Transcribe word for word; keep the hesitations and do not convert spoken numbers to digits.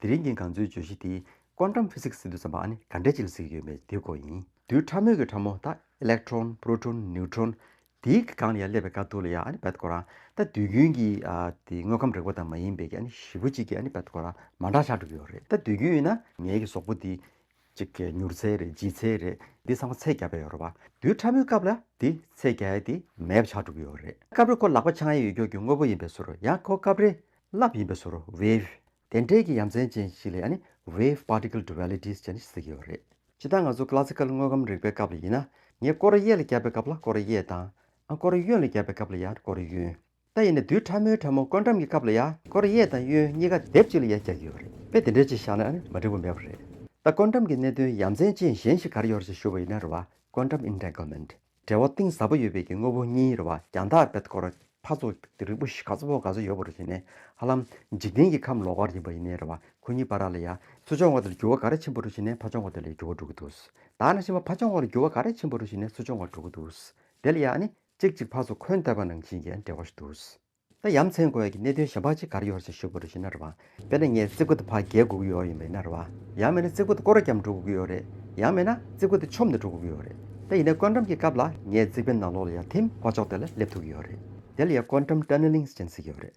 དེ་རིང་གི་ང་ཚོའི་བརྗོད་གཞི་དེ་quantum physics་ཟེར་དུས་ཙམ་པ་ཨ་ནི་ག་འདྲ་ཅིག་ལ་ཟེར་གྱི་ཡོད་མེད་དེའི་སྐོར་ཡིན། རྡུལ་ཕྲ་མོའི་གི་ཕྲ་མོ་ད་electron, proton, neutron་དེའི་གི་སྒང་ལ་ཡ་སླེབས་པའི་སྐབས་དུས་ལ་ཡ་ཨ་ནི་བད་ཁོ་རང་ད་དུས་རྒྱུན་གྱི་ཨ་དེ་དངོས་ཁམས་རིག་པ་དང་མ་ཡིན་པའི་གི་ཨ་ནི་ཞེ་པོ་ཅིག་གི་ཨ་ནི་བད་ཁོ་རང་མ་འདྲ་ཆགས་འགྲོ་གི་ཡོད་རེད། ད་དུས་རྒྱུན་ཡིན་ན་ངའི་གི་གཟུགས་པོ་དེ་གཅིག་གི་མྱུར་ཚད་རེད། ལྗིད་ཚད་རེད། འདི་ཚང་མ་ཚད་བརྒྱབ་པ་ཡོད་རེད་བ། རྡུལ་ཕྲ་མོའི་སྐབས་ལ་འདི་ཚད་བརྒྱབ་ཡ་དེ་མེད་པ་ཆགས་འགྲོ་གི་ཡོད་རེད། སྐབས་རེ་ཁོ་ལག་པ་འཆང་ཡ་ཡོད་ཀྱོག་གི་དངོས་པོ་ཡིན་པའི་བཟོ་འདྲ། ཡང་ཁོ་སྐབས་རེ་རླབས་ཡིན་པའི་བཟོ་འདྲ། wave། དེ་འདྲའི་གི་ཡ་མཚན་ཅན་ཞིག་ལ་ཡ་ནི་wave particle dualities་ཅན་ཞིག་ཟེར་གྱི་ཡོད་རེད། སྤྱིར་བཏང་ང་ཚོ་classical་དངོས་ཁམས་རིག་པའི་སྐབས་ལ་ཡིན་ན་ངས་སྐོར་ར་གཡས་ལ་བརྒྱབ་པའི་སྐབས་ལ་སྐོར་ར་གཡས་དང་། ཨ་སྐོར་ར་གཡོན་ལ་བརྒྱབ་པའི་སྐབས་ལ་ཡ་སྐོར་ར་གཡོན། ད་ཡིན་ན་རྡུལ་ཕྲ་མོའི་ཕྲ་མོ་ཀོན་ཊམ་གྱི་སྐབས་ལ་ཡ་སྐོར་གཡས་དང་གཡོན་གཉིས་ཀ་སྡེབ་གཅིག་ལ་ཡ་རྒྱག་གི་ཡོད་རེད། དཔེ་དེ་འདྲ་ཅིག་བཞག་ན་ཨ་ནི་མ་འགྲིག་པ་མེད་པ་རེད། ད་ཀོན་ཊམ་གྱི་གནད་དོན་ཡ་མཚན་ཅན་གཞན་ཞིག་ག་རེ་ཡོད་རེད་ཅེས་ཞུས་པ་ཡིན་ན་རེད་བ། quantum entanglement། འབྲེལ་བ་གཏིང་ཟབ་པོ་ཡོད་པའི་གི་དངོས་པོ་གཉིས་རེད་བ། རྒྱང་ཐག་དཔེ་སྐོར་ཕར་ཚུར་རིང་པོ་ཞིག་ག་ཚོད་པོ་ག་ཚོད་ཡོད་པ་རེད་ཟེར་ནས་ཧ་ལམ་འཇིག་རྟེན་གྱི་ཁམས་ལོགས་ཀར་ཡིན་པ་ཡིན་ནའི་རེད་བ། ཁོ་གཉིས་བར་ལ་ཡ་ཚུར་མཆོང་བ་དེ་ལ་འགྱུར་བ་ག་རེ་ཕྱིན་པ་རེད་ཟེར་ནས་ཕར་མཆོང་བ་དེ་ལ་འགྱུར་བ་འགྲོ་གི་འདུག་ད་ནང་བཞིན་པ་ཕར་མཆོང་བ་ལ་འགྱུར་བ་ག་རེ་ཕྱིན་པ་རེད་ཟེར་ནས་ཚུར་མཆོང་བ་འགྲོ་གི་འདུག་དེ་ལ་ཡ་ཨ་ནི་གཅིག་གཅིག་ཕར་ཚུར་འཁོན་བསྡད་པ་ནང་བཞིན་གྱི་འབྲེལ་བ་ཞིག་འདུག་ད་ཡ་མཚན་དགོས་ཡ་གི་གནད་དོན་གཞན་པ་གཅིག་ག་རེ་ཡོད་རེད་ཅེས་ཞུས་པ་རེད་ཟེར་ན་རེད་བ། དཔེར་ན་ངས་རྩིག་པ་དེ་ཕར་བརྒལ་དགོས་ཀྱི་ཡོད་ཡིན་པ་ཡིན་ན་རེད་བ། ཡང་མིན་ན་རྩིག་པ་དེ་སྐོར་ར་བརྒྱབ་འགྲོ་དགོས་ཀྱི་ཡོད་རེད། ཡང་མིན་ན་རྩིག་པ་དེ་མཆོངས་ནས་འགྲོ་དགོས་ཀྱི་ཡོད་རེད། ད་ཡིན་ན་ཀོན་ཊམ་གྱི་སྐབས་ལ་ངས་རྩིག་པའི་ནང་ལོགས་ལ་ཡ་ཐིམ་ཕར་ཕྱོགས་དེ་ལ་སླེབས་ཐུབ་ཀྱི་ཡོད་རེད། དེ་ལ་ཡ་quantum tunneling་ཅན་ཟེར་གྱི་ཡོད་རེད།